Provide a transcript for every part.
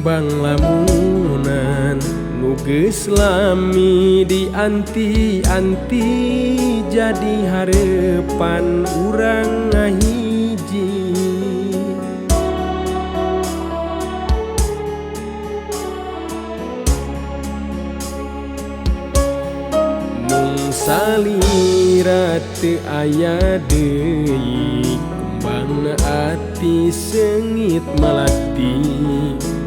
Kembang lamunan nu geus lami dianti-anti jadi harepan urang ngahiji. Mung salira teu aya deui, kembangna ati seungit malati.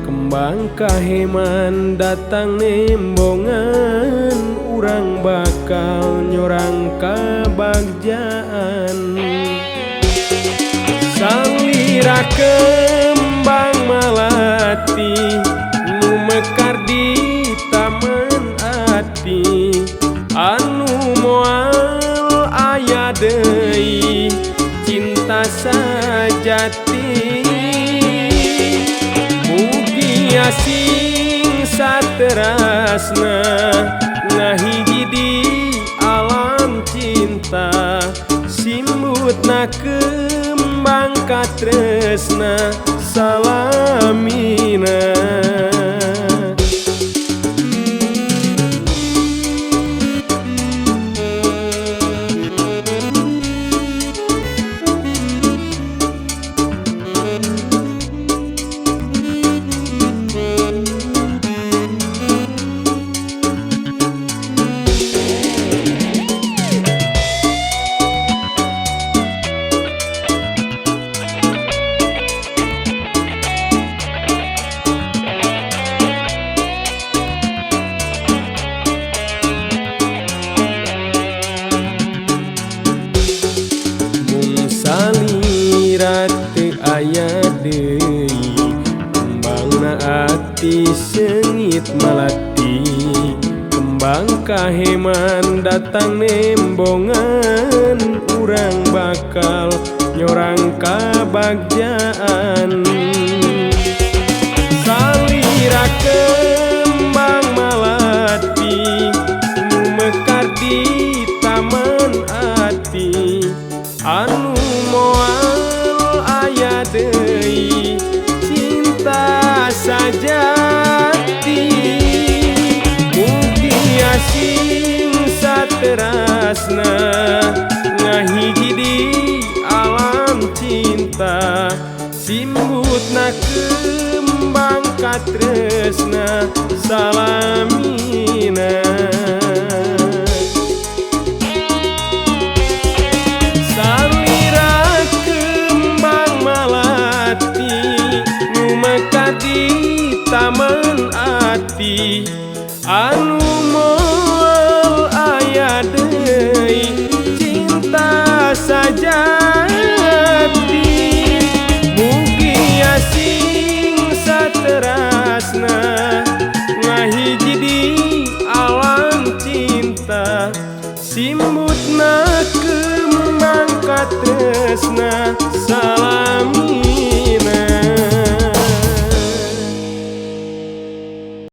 Kembang kaheman datang nembongan, urang bakal nyorang kabagjaan. Salira kembang malati nu mekar di taman ati, anu moal aya deui cinta sajati. Mugi asing saterasna ngahiji di alam cinta, simbutna kembang katresna salamina. Salira teu aya deui, kembangna ati seungit malati. Kembang kaheman datang nembongan, urang bakal nyorang kabagjaan. Salira kembang malati nu mekar di taman ati, anu moal aya deui cinta sajati. Mugi asing saterasna ngahiji di alam cinta, simbutna kembang katresna salamina. Salira kembang malati nu mekar di taman ati, anu moal aya deui cinta sajati. Mugi asing saterasna ngahiji di alam cinta, simbutna kembang katresna